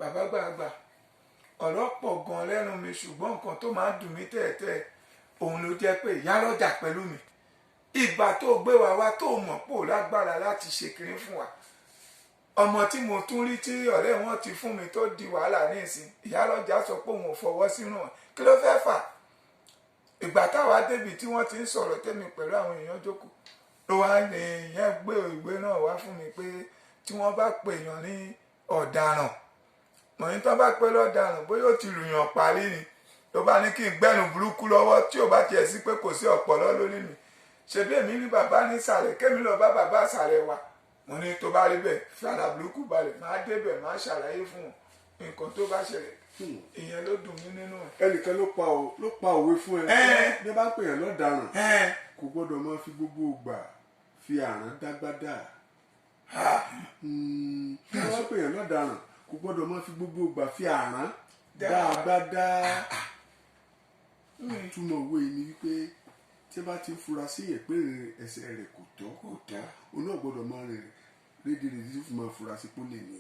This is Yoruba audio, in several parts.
Bàbá gbàgbà, ọ̀rọ̀ pọ̀ gan lẹ́nu mi, ṣùgbọ́n nǹkan tó máa ń dùn mí tẹ́ẹ̀tẹ́ òun ló jẹ́ pé ìyálọ́jà pẹ̀lú mi, ìgbà tó gbé wa wá, tó mọ̀ pò lágbára láti ṣe kiri fún wa, ọmọ tí mo tún rí tí ọ̀rẹ́ wọn ti fún mi tó di wàhálà nísìn, ìyálọ́jà sọ pé òun ò fọwọ́ sínú ẹ̀. Kí ló fẹ́ fà? Ìgbà táwa débi tí wọ́n ti ń sọ̀rọ̀, tẹ́mi pẹ̀lú àwọn èèyàn jókòó, ló wá ní ìyẹn gbé ìwé náà wá fún mi pé tí wọ́n bá pè èèyàn ní ọ̀daràn, mọ̀ ní tán bá pẹ́ lọ́daràn, bóyá ó ti lùyàn parí ni. Ló bá ní kí n gbẹ́nu burúkú lọ́wọ́, tí ò bá tiẹ̀ sí pé kò sí ọ̀pọ̀lọ́ lórí mi. Ṣebí èmi ní bàbá nísàlẹ̀, kémi lọ bá bàbá àsàlẹ̀ wa. Mo ní tó bá rí bẹ́ẹ̀, fara burúkú balẹ̀, máa débẹ̀, máa ṣàlàyé fún wọn nǹkan tó bá ṣẹlẹ̀. Ìyẹn ló dùn mí nínú ẹ̀. Ẹnìkan ló pa òwe fún ẹ. Ẹ́. Bí ẹ bá ń pè yàn lọ́daràn, Ẹ́n, kò gbọ́dọ̀ máa fi gbogbo ìgbà fi àrán dágbádá. Bí wọ́n bá pè yàn lọ́daràn, kò gbọ́dọ̀ máa fi gbogbo ìgbà fi àrán dágbádá. Túmọ̀ òwe yìí ni wípé tí ẹ bá ti ń fura sí yẹn pé ìrìn ẹsẹ̀ rẹ̀ kò tọ́, kò tọ́, òun náà gbọ́dọ̀ máa rìn rédèrèdè tó fi máa fura sí pólè ni.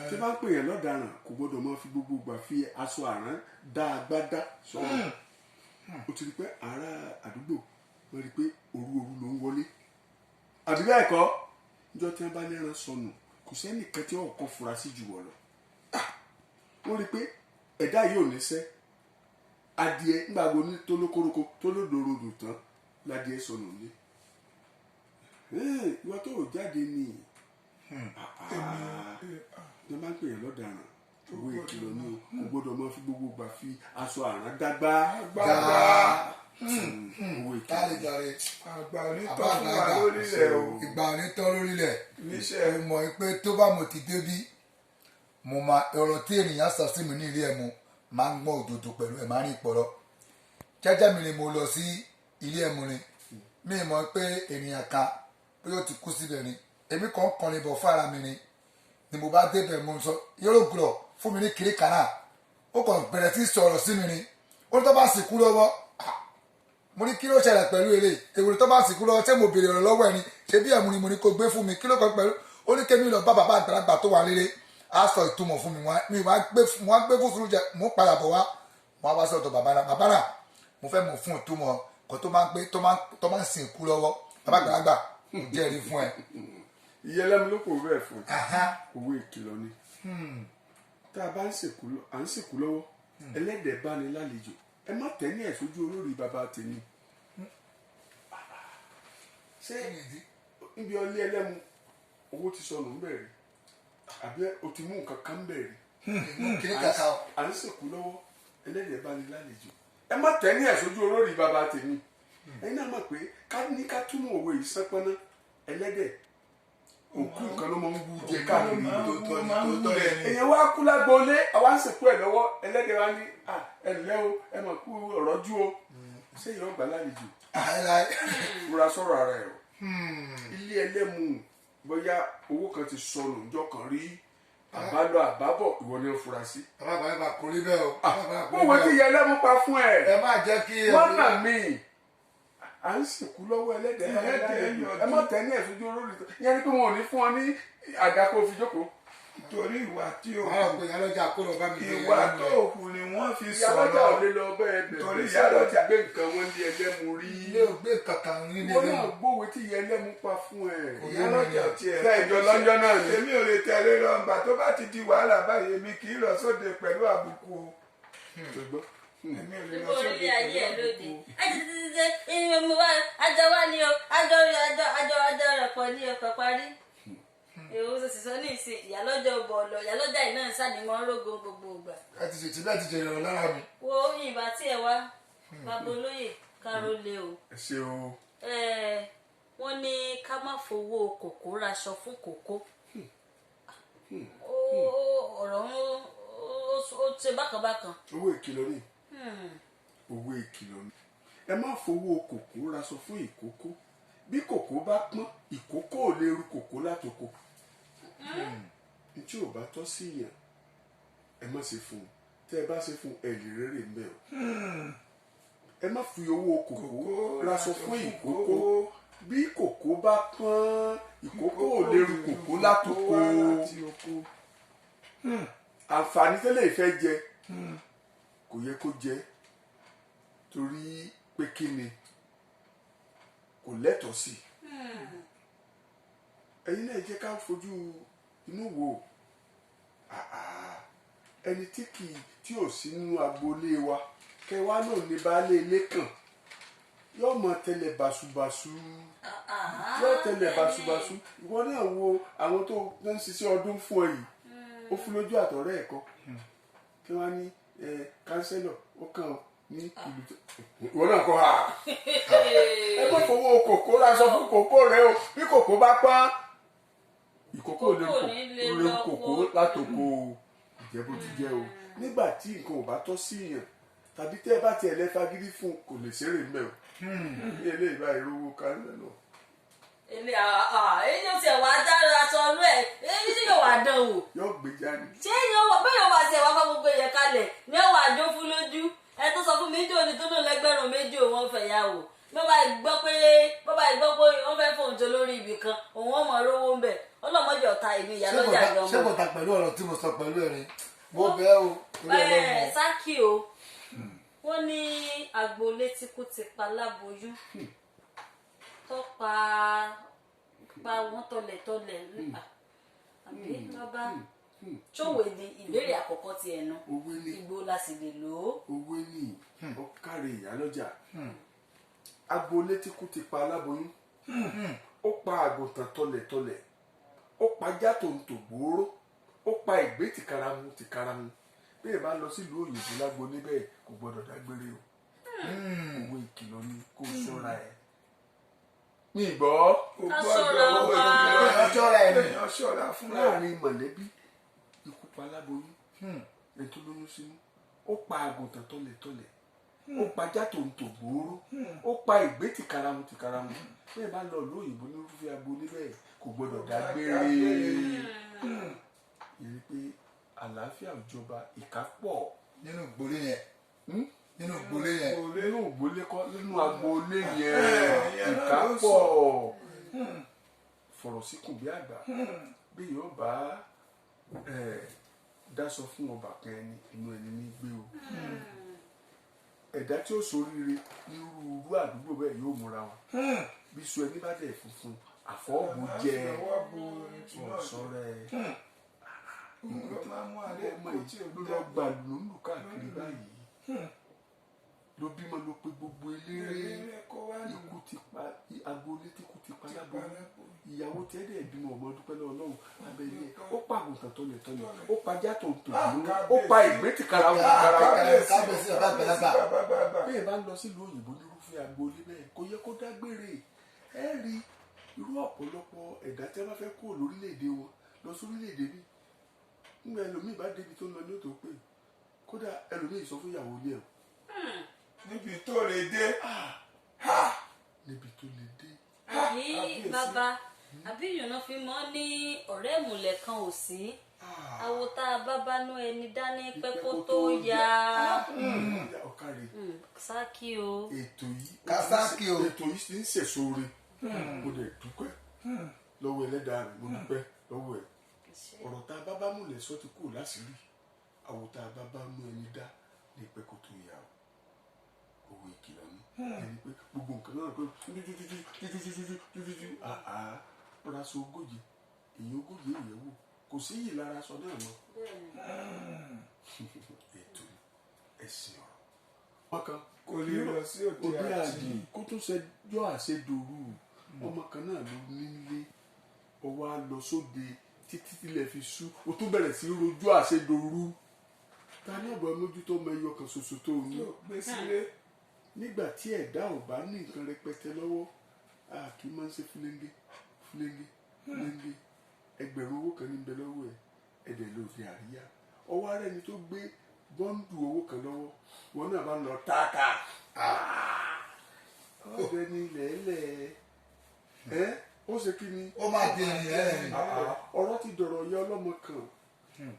Tí ẹ bá ń pè yàn lọ́daràn, kò gbọ́dọ̀ máa fi gbogbo ìgbà fi aṣọ àrán dá agbádá sọ́run. O ti rí pé ará àdúgbò wọ́n rí pé òru òru ló ń wọlé, àbí bẹ́ẹ̀ kọ́? Níjọ́ tí wọ́n bá lẹ́ran sọnù, kò sẹ́nìkan tí ọ̀kan fura sí jù wọ́ lọ. Wọ́n rí pé ẹ̀dá yìí ò ní sẹ́ adìẹ nígbà wo ní tó lókoroko tó lódòrodò tán ládìẹ sọnù ní ìwọ tó ò jáde ní ní wọ́n bá ń pè yẹn lọ́daràn, owó ìkìlọ̀ ni o. Kò gbọ́dọ̀ máa fi gbogbo ìgbà fi aṣọ àrán dágbá Gbàgbà. Owó ìkìlọ̀. Káre jàre. Àgbà onítọ́ fún wa lórílẹ̀ o. Ìgbà onítọ́ lórílẹ̀. Níṣẹ́. Mo mọ̀ pé tó bá mo ti débí, mo máa ọ̀rọ̀ tí ènìyàn sọ sí mi ní ilé ẹmu, máa ń gbọ́ òdodo pẹ̀lú ẹ̀, máa ń rìn pọ̀rọ̀ jẹ́jẹ́ mi ni. Mo lọ sí ilé ẹmu ni, mi mọ̀ pé ènìyàn kan bóyá ó ti kú síbẹ̀ ni. Èmi kàn ń kọrin bọ̀ fún ara mi ni mo bá débẹ̀, mo sọ yóò gbọ́dọ̀ fún mi ní kiri kan náà. Ó kàn bẹ̀rẹ̀ sí sọ̀rọ̀ sí mi ni. Ó ní tó bá sì kú lọ́wọ́. Ah, mo ní kí ló ṣẹlẹ̀ pẹ̀lú eré èwo tó bá sì kú lọ́wọ́? Ṣé mo béèrè ọ̀rọ̀ lọ́wọ́ ẹ̀ ni? Ṣé bí ẹ̀mú ni mo ní kó gbé fún mi? Kí ló kàn pẹ̀lú? Ó ní kémi lọ bá bàbá àgbàlagbà tó wà lérè, á sọ ìtumọ̀ fún mi. Mi wá gbé mo wá gbé fún sùúrù jẹ, mo padà bọ̀ wá, mo wá wá sọ̀tọ̀ bàbá náà. Bàbá náà, mo fẹ́ mọ̀ fún ìtumọ̀ kó tó máa ń gbé tó máa ń sìn kú lọ́wọ́. Bàbá àgbàlagbà, mo jẹ́rìí fún ẹ. Ìyẹlẹ́mu ló kò bẹ́ẹ̀ fún. Aha. Owó ìkìlọ̀ ni. Tá a bá ń sìnkú à ń sìnkú lọ́wọ́, ẹlẹ́dẹ̀ bá ní lálejò, ẹ má tẹ́ ní ẹ̀ sójú olórí bàbá tèmi. Ṣé níbi ọlé ẹlẹ́mu owó ti sọnù ń bẹ̀rẹ̀, àbí o ti mú nǹkan kan ń bẹ̀rẹ̀? Kiri kàkà o. À ń sìnkú lọ́wọ́, ẹlẹ́dẹ̀ bá ní lálejò, ẹ má tẹ́ ní ẹ̀ sójú olórí bàbá tèmi. Ẹ̀yin náà mọ̀ pé ká ní ká túmọ̀ òwe yìí sánpọ́nná, ẹlẹ́dẹ̀ òkú nǹkan ló máa ń wú jẹ káàkiri. Tó tọ́ ni, tó tọ́ ni. Èèyàn wá kú lágboolé, àwa ń sìnkú ẹ̀ lọ́wọ́, ẹlẹ́dẹ̀ wa ní, "À, ẹ ǹlẹ́ o, ẹ mọ̀ kú ọ̀rọ̀ jú o." Ṣé ìyọ̀ gbà lálejò? Àìláì. Fura sọ̀rọ̀ ara ẹ̀ o. Ilé ẹlẹ́mu, bóyá owó kan ti sọnù ńjọ́ kan rí, àbálọ àbábọ̀, ìwọ ni ó fura sí. Bàbá àgbàlagbà, kò rí bẹ́ẹ̀ o. Bàbá àgbàlagbà, kò rí Bówó tí bẹ́ẹ̀ o. ìyá ẹlẹ́mu pa fún ẹ. Ẹ má jẹ́ kí. Wọ́n nà mí, à ń sìnkú lọ́wọ́, ẹlẹ́dẹ̀ Ẹlẹ́dẹ̀ yọjú. ẹ má tẹ́ ní ẹ̀sùn ojú olórí, ìyẹn ni pé wọn ò ní fún ọ ní àga kó o fi jókòó. Torí ìwà tí ó Àwọn ọ̀pẹ ìyálọ́jà kó lọ bá mi gbé ìwà ẹlẹ́mu tó rẹ̀. hù ni wọ́n fi Ìyálọ́jà ò sọ̀rọ̀. lè lọ bẹ́ẹ̀ bẹ̀rẹ̀. Torí ìyálọ́jà ìyálọ́jà- gbé nǹkan wọn ní ẹlẹ́mu rí. Ilé ò gbé kankan nílé Wọn náà ẹlẹ́mu. gbówó tí ìyá ẹlẹ́mu pa fún ẹ. Ìyálọ́jà tiẹ̀ Bẹ́ẹ̀ jọ lọ́jọ́ náà ni. Èmi ò lè tẹ̀lé lọ́ngbà tó bá ti di wàhálà báyìí. Èmi kì í lọ sóde pẹ̀lú àbùkù o. Ṣùgbọ́n Èmi ò lè lọ Níbo sóde orílẹ̀ ayé ẹ̀ pẹ̀lú lóde àbùkù o. ẹ ti ti ti ti ìyẹn mo wá àjọ wá ní o, àjọ àjọ àjọ àjọ rẹ̀ pọ̀ ní ọkọ̀ parí. Èwo tó sì sọ ní ìsìn ìyálọ́jọ́ bọ̀ lọ, ìyálọ́jà yìí náà ń sànímọ́ rógo gbogbo ìgbà. Ẹ ti ṣètì bẹ́ẹ̀ ti jèrè ọ̀rọ̀ lára mi. Wo ìbá tí ẹ wá, bàbá olóyè kárólé o. Ẹ ṣe o. Ẹ, wọ́n ní ká má fowó kòkó raṣọ fún kòkó. Ọ̀rọ̀ ń ó ṣe bákan bákan. Owó ìkìlọ̀ ni, owó ìkìlọ̀ ni. Ẹ má fowó kòkó raṣọ fún ìkókó. Bí kòkó bá pọ́n, ìkókó ò lè ru kòkó látoko. Ntí ò bá tọ́ sí yàn, ẹ má ṣe fún un. Tẹ́ ẹ bá ṣe fún un, ẹ lè rere ń bẹ̀ o. Ẹ má fi owó kòkó raṣọ fún ìkókó. Bí kòkó bá pọ́n, ìkókó ò lè ru kòkó látoko. Wá láti oko. Àǹfààní tẹ́lẹ̀ ìfẹ́ jẹ kò yẹ kó jẹ, torí pé kí ni, kò lẹ́tọ̀ọ́ sí. Ẹ̀yin náà jẹ́ ká fojú inú wò. Àà, ẹni tí kì í tí ò sí nínú agboolé wa, kẹ wá lòun ní baálé ilé kan, yóò mọ tẹ́lẹ̀ bàṣubàṣu, yóò tẹ́lẹ̀ bàṣubàṣu. Ìwọ náà wo àwọn tó ń ṣiṣẹ́ ọdún fún ẹ yìí, ó fún lójú àtọ̀rẹ́ ẹ̀ kọ́ kí wọ́n á ní kánsẹ́lọ̀ ó kàn ọ́ ní ìlú tó ìwọ náà kọ́ ha. Ẹ má fowó kòkó lásán fún kòkó rẹ o. Bí kòkó bá pọ́n, ìkókó ò lè Kòkó ò ní lè kó lọ kòkó kó. látòkò o. Ìjẹ́ bó ti jẹ́ o. Nígbà tí nǹkan ò bá tọ́ sí yàn, tàbí tẹ́ ẹ bá tiẹ̀ lẹ́ fagídí fún un, kò lè ṣeré mbẹ́ o. Ní eléyìí báyìí, rówó kánsẹ́lọ̀. Èmi èyí yóò tiẹ̀ wá dára aṣọ ọlú ẹ̀, èyí tí yóò wá dán wò. Yóò gbé jáde. Ṣé yóò wọ bẹ́ẹ̀, yóò wá tiẹ̀ wá fọ́ gbogbo èèyàn kalẹ̀ ní ọ̀wà àjò fún lójú. Ẹ tó sọ fún mi jò ní tó lò lẹ́gbẹ̀rún 2 òun ọ̀fẹ́ yà wò. Bọ́bá gbọ́ pé bọ́bá gbọ́ pé wọ́n fẹ́ fóun tó lórí ibì kan, òun ọmọ rówó ń bẹ̀. Ọlọ́mọdé ọ̀tá èmi ìyá lọ́jà gan Ṣé kò mọ́. ta pẹ̀lú ọ̀rọ̀ tí mo sọ pẹ̀lú ẹ̀rín? Mo bẹ̀ ọ́ torí Bẹ́ẹ̀ Ọlọ́run. Sákì o, wọ́n ní agboolé tí kò ti pa láboyún tó pa pa wọ́n tọlẹ̀tọlẹ̀, àbí bàbá ṣòwò ni ìbéèrè àkọ́kọ́ ti ẹnu. Owó ní. Igbó la sì lè lò ó. Owó ní ọkàrẹ ìyálọ́jà. Agboolé tí kú ti pa aláboyún, ó pa àgùntàn tọlẹ̀tọlẹ̀, ó pa játòǹtò gbòòrò, ó pa ìgbé tìkarahun tìkarahun. Bí ẹ bá lọ sílùú òyìnbó lágboolé bẹ́ẹ̀, kò gbọdọ̀ dágbére o. Owó ìkìlọ̀ ni, kó o ṣọ́ra ẹ̀ ní ìgbọ́. Kò Ká gbọ́dọ̀ ṣọ́ra owó wa. ìkìlọ̀. Ẹ ṣọ́ra ẹ̀ ni. Èèyàn ṣọ́ra fúnra. Láàrin mọ̀lẹ́bí, ikú pa aláboyún, ẹni tó lóyún sínú, ó pa àgùntàn tọlẹ̀tọlẹ̀, ó pa játòǹtò gbòòrò, ó pa ìgbé tìkarahun tìkarahun. Bẹ́ẹ̀ bá lọ ìlú òyìnbó ní irúfẹ́ agboolé bẹ́ẹ̀, kò gbọdọ̀ dágbére. Ìrí pé àlàáfíà ò jọba, ìkà pọ̀. Nínú ìgbólé yẹn, nínú ìgbólé yẹn. Nínú ògbólé kọ́, nínú agboolé yẹn. Ìyẹn Ìkà náà ló pọ̀. Fọ̀rọ̀ síkùn bí àgbà bí yóò bá dáṣọ fún ọba kan, ẹni inú ẹni ní gbé o. Ẹ̀dá tí ó ṣoríire nírú irú àdúgbò bẹ́ẹ̀ yóò múra wọn bí sọ ẹni bá dẹ̀ funfun àfọ́ọ̀bù jẹ. Ọwọ́ bo ìtumọ̀. Ọ̀sọ́rẹ́. Òun ló máa mú alẹ́ Ọmọ kó tí yìí ò ló dá. lọ gbà lùlù káàkiri báyìí, ló bímọ, ló pe gbogbo eléré. Eléré kó wá lù. Ikú ti pa agboolé tí kú ti pa láboyún. Láboyún. Ìyàwó tí ẹ dẹ̀ bímọ ọmọ, dúpẹ́ lọ́wọ́ Ọlọ́run abẹ́ ilé ẹ̀. Ó pa àgùntàn tọ́lẹ̀tọ́lẹ̀, ó pa ajá tòǹtò, ó pa ìgbé tìkarahun tìkarahun. Kábíyèsí bàbá àgbàlagbà. Bàbá bàbá. Bẹ́ẹ̀ bá ń lọ sílùú òyìnbó nírúfẹ́ agboolé bẹ́ẹ̀, kò yẹ kó dágbére. Ẹ rí irú ọ̀pọ̀lọpọ̀ ẹ̀dá tí wọ́n bá fẹ́ kúrò lórílẹ̀‐èdè wọn lọ sórílẹ̀‐èdè mi nígbà ẹlòmíì bá débi tó ń lọ ní òtò pé kódà ẹlòmíì sọ fún ìyàwó ilé ẹ̀. Níbi tó lè dé. Níbi tó lè dé. Àbí Kábíyèsí. bàbá, àbí ìyànà fi mọ́ ní ọ̀rẹ́ ìmùlẹ̀ kan ò sí, awo tá a bá bánú ẹni dání pẹ́ kó tó yá. Ọ̀kàrẹ̀. Sákì o. Ètò yìí Kásákì o. Ètò yìí ti ń sèso re. Mo dẹ̀ dúpẹ́ lọ́wọ́ ẹlẹ́dàá rẹ̀, mo dúpẹ́ lọ́wọ́ ẹ̀. Ọ̀rọ̀ tá a bá bá múlẹ̀ sọ ti kúrò láṣìírí. Àwọ̀ tá a bá bá mú ẹni dá ní pẹ́ kó tó yà ó. Òwe ìkìlọ̀ ni ẹni pé gbogbo nǹkan náà pé jújújújújújújújújú àá rọra sọ 40 èyí, 40 ìyẹ̀wò kò sí yìí lára aṣọ náà mọ́. Ètò ẹ̀sìn ọ̀rọ̀ wọn kan. Kò lè lọ sí òde òde àjì. Àjì kó tún ṣẹjọ́ àṣedòru. Ọmọ kan náà ló nílé, ọwọ́ á lọ sóde títí tilẹ̀ fi sú, o tún bẹ̀rẹ̀ sí í rojú àṣedòru. Ta ní ọ̀bọ̀ mójútó ọmọ ẹyọ kan ṣoṣo tó o ní? Tó gbé sílé. Nígbà tí ẹ̀dá ò bá ní nǹkan rẹpẹtẹ lọ́wọ́, a kì í máa ń ṣe fúlẹ́ńgé fúlẹ́ńgé fúlẹ́ńgé. Ẹgbẹ̀rún owó kan ní bẹ lọ́wọ́ ẹ̀, ẹ̀dẹ̀ lòdì àríyá. Ọwọ́ ara ẹni tó gbé bọ́ńdù owó kan lọ́wọ́, wọn náà bá ń lọ táàkà ọ̀dẹ ní lẹ́lẹ̀ ẹ́, ó ṣe kí ni? Ó máa di ènìyàn ẹ̀ ni. Ọ̀rọ̀ ti dọ̀rọ̀ yẹ ọlọ́mọ kan,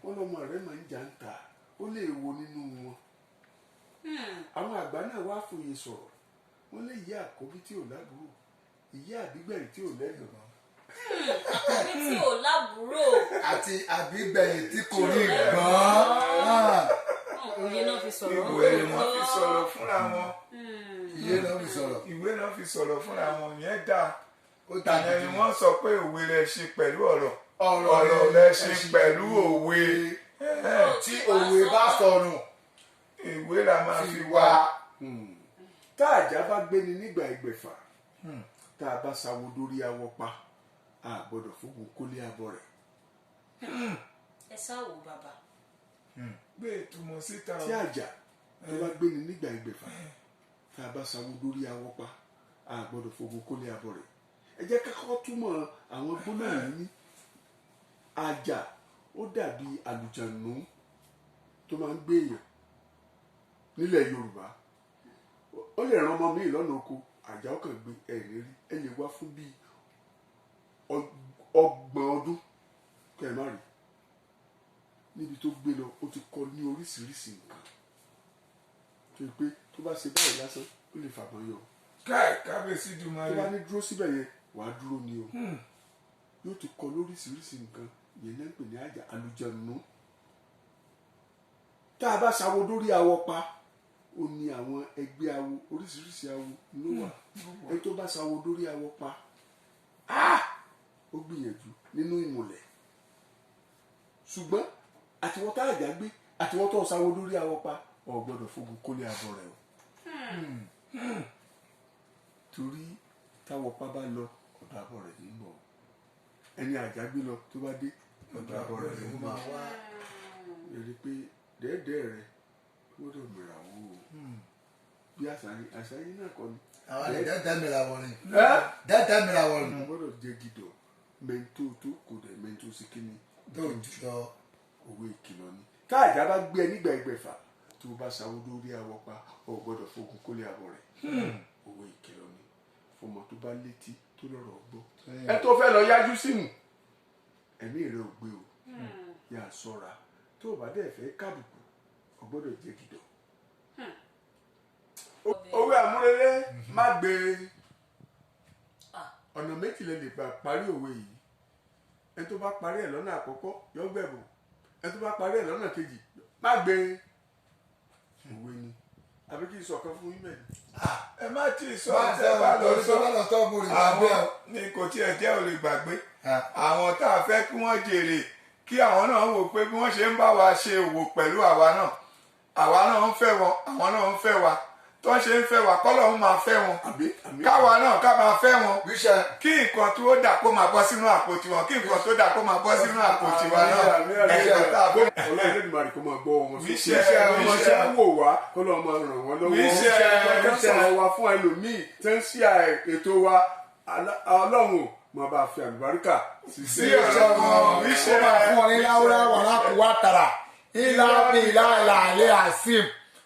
wọn lọ́mọ rẹ̀ máa ń jà ń ta, ó lè wo nínú wọn. Àwọn àgbà náà wá fòye sọ̀rọ̀, wọ́n lé ìyá àkọ́bí tí ò lábúrò, ìyá àbígbẹ̀rì tí ò lẹ́gbọ̀n. Àkọ́bí tí ò lábúrò. Àti àbígbẹ̀yìn tí kò rí gbọ́n. Òye náà fi sọ̀rọ̀. Ìwé ni wọ́n fi sọ̀rọ̀ fúnra wọn. Iye náà fi sọ̀rọ̀. Ìwé náà fi sọ̀rọ̀ fúnra wọn yẹn dáa. Ó ta Ìyẹn ni wọ́n sọ pé òwe rẹ̀ ṣe pẹ̀lú ọ̀rọ̀. Ọ̀rọ̀ Ọ̀rọ̀ rẹ̀ ṣe pẹ̀lú òwe. Tí òwe bá sọnù, Ìwé la máa fi fi wá. wá. Tá àjà bá gbéni nígbà 600, tá a bá sawo dórí awọ pa, a gbọ́dọ̀ fógun kólé abọ́ rẹ̀. Ẹ sá wò bàbá. Gbé ìtumọ̀ síta o. Tí àjà tó bá gbéni nígbà 600, tá a bá sawo dórí awọ pa, a gbọ́dọ̀ fógun kólé abọ́ rẹ̀. Ẹ jẹ́ ká kọ́kọ́ túmọ̀ àwọn gbólóhùn yìí. Ní àjà, ó dàbí àlùjànnú tó máa ń gbé èèyàn nílẹ̀ Yorùbá. Ó lè ràn ọmọ mi lọ́nà oko, àjà ó kàn gbé ẹ̀rín rí. Ẹ lè wá fún bíi 30 ọdún kẹ́ ẹ má rí níbi tó gbé lọ. Ó ti kọ́ ní oríṣiríṣi nǹkan tó yẹ pé tó bá ṣe báyìí lásán, ó lè fàgbọ́n yọ. Káì, kábíyèsí Tó dùmarè. bá ní dúró síbẹ̀ yẹn, wàá dúró ni o. Yóò ti kọ́ lóríṣiríṣi nǹkan. Yẹn náà ń pè ní àjà, àlùjànnú. Tá a bá ṣàwo dórí awọ pa, ó ní àwọn ẹgbẹ́ awo, oríṣiríṣi awo ló wà. Ẹni tó bá ṣàwo dórí awọ pa, ah, ó gbìyànjú nínú ìmùlẹ̀. Ṣùgbọ́n àtiwọ́ tá àjà gbé, àtiwọ́ tó ṣàwo dórí awọ pa, ò gbọ́dọ̀ fogun kólé abọ́ rẹ̀ o, torí táwọ̀ pa bá lọ, ọ̀dọ̀ abọ́ rẹ̀ ní bọ̀. Ẹni àjà gbé lọ, tó bá dé, ọ̀dọ̀ abọ́ rẹ̀ ní Ó bọ̀. máa wá. Èrè pé dẹ́ẹ̀dẹ́ rẹ̀ gbọ́dọ̀ mìíràn wò ó bí àṣàyìn àṣàyìn náà kọ́ ni. Àwọn àlè dáadáa mi làwọn ni. Ẹ́ Dáadáa mi làwọn ni. Gbọ́dọ̀ jẹ́ gidọ̀ mẹ́ńtò tó kò dẹ̀ mẹ́ńtò sí kíni. Tó jù lọ. Òwe ìkìlọ̀ ni. Tá àjà bá gbé ẹ nígbà 600, tó o bá ṣàwó lórí awọ pa, o gbọ́dọ̀ fogun kólé abọ́ rẹ̀. Òwe ìkìlọ̀ ni fọmọ tó bá létí tó lọ́rọ̀ gbọ́. Ẹ tó fẹ́ lọ yájú sínú ẹ̀mí rẹ ò gbé o, yà á sọ́ra. Tó o bá dẹ̀ fẹ́ kábùkù, o gbọ́dọ̀ jẹ́ gidọ̀. Òwe àmúrelé má gbé. Ọ̀nà méjì lè gbà parí òwe yìí. Ẹni tó bá parí ẹ̀ lọ́nà àkọ́kọ́ yọ gbẹ̀bùn. Ẹni tó bá parí ẹ̀ lọ́nà kejì, má gbé. Òwe ni àbí kí n sọ̀kan fún yín mẹ́rin. Ẹ má tí ì sọ. Máa Tẹ bá lọ torí sọ tó bá lọ tọ́ mo lè gbàgbé àwọn ọ. ni kò tiẹ̀ jẹ́ ò lè gbàgbé. Ah. Àwọn tá a fẹ́ kí wọ́n jèrè, kí àwọn náà wò pé bí wọ́n ṣe ń bá wa ṣe òwò pẹ̀lú àwa náà, àwa náà ń fẹ́ wọn, àwọn náà ń fẹ́ wa. Tó ń ṣe ń fẹ́ wa, kọ́lọ̀ ń máa fẹ́ wọn, Àbí àmì. káwa náà ká máa fẹ́ wọn, Wíṣẹ. kí nǹkan tó dà kó máa bọ́ sínú àpò tiwọn, kí nǹkan tó dà kó máa bọ́ sínú àpò tiwa náà. Àmì, àmì, Ẹ̀ka tá a fẹ́. Ọlọ́run Elédùmarè kó máa gbọ́ wọn sókè. Wíṣẹ́, Ọmọ wíṣẹ́. ṣẹ́ ń wò wá, kó lọ́ọ́ máa ràn wọ́n lọ́wọ́. Wíṣẹ́, Kẹ́ wíṣẹ́. sọ̀rọ̀ wa fún ẹlòmíì tẹ́ ń ṣí ètò wa. Ọlọ́run ò máa bá a fi àlùbáríkà sí Sí ọ̀rọ̀ wọn, wíṣẹ́. Ó máa fún ọ ní láwùrá wàrà kù wá tàrà ìlà bí ìlà ìlà àlẹ́ àsìm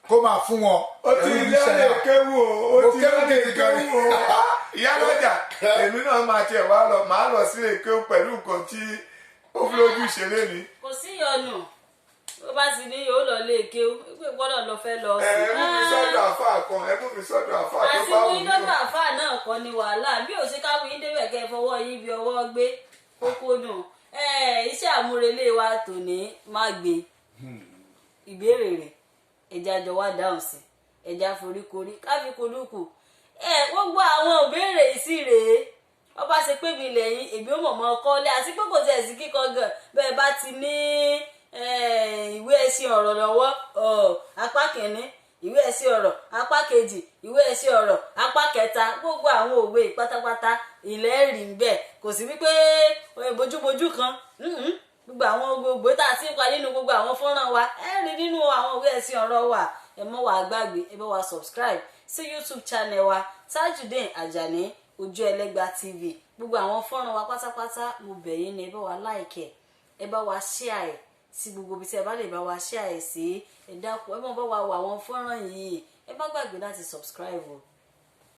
kó máa fún wọn. Ó ti Pẹ̀lú ilé wíṣẹ́ lè náà. kéwù o, ó Mo ti kéwú ilé lè gidi gan ni. kéwù o. Ìyálọ́jà, èmi náà máa tiẹ̀ wá lọ, máa lọ sílé kéwù pẹ̀lú nǹkan tí ó fi lójú ṣe léni. Kò sí ìyọnu, bó bá ti ní yóò lọ lé kéwú pé gbọ́dọ̀ lọ fẹ́ lọ Ẹ sí. mú mi sọ́dọ̀ àfáà kan, ẹ mú mi sọ́dọ̀ àfáà tó Àti bá mú wù yín mí lọ́dọ̀ o. àfáà náà kọ́ ni wàhálà. Bí ò ṣe ká mú yín débẹ̀ kẹ́ ẹ fọwọ́ yín bí ọwọ́ gbé kókó nù. Iṣẹ́ àmúrelé wa tòní má gbé ìbéèrè rẹ̀, ẹja jọ wá dáhùn sí, ẹja foríkorí káfí kolúkù. Gbogbo àwọn ìbéèrè yìí sì rèé. Wọ́n bá ṣe pé mi lẹ́yìn èmi ò mọ̀mọ́ kọ́lé àti pé kò tiẹ̀ sí kíkọ gan bẹ́ẹ̀ bá ti ní ìwé ẹṣin ọ̀rọ̀ lọ́wọ́. Apá kìíní ìwé ẹṣin ọ̀rọ̀, apá kejì ìwé ẹṣin ọ̀rọ̀, apá kẹta gbogbo àwọn òwe pátápátá ilẹ̀ rí ń bẹ̀. Kò sí wípé bójúbójú kan. Gbogbo àwọn gbogbo tá a ti ń pa nínú gbogbo àwọn fọ́nrán wa, ẹ rí nínú àwọn òwe ẹṣin ọ̀rọ̀ wa. Ẹ mọ́ wàá gbàgbé, ẹ bá wa subscribe sí YouTube channel wa, Tajudeen Ajani Ojú Ẹlẹ́gba TV. Gbogbo àwọn fọ́nrán wa pátápátá, mo bẹ̀ yín ni, ẹ bá wa like ẹ, ẹ bá wa share ẹ sí gbogbo ibi tí ẹ bá lè bá wa share ẹ sí. Ẹ dákun, ẹ mọ̀ bá wa wo àwọn fọ́nrán yìí. Ẹ má gbàgbé láti subscribe o.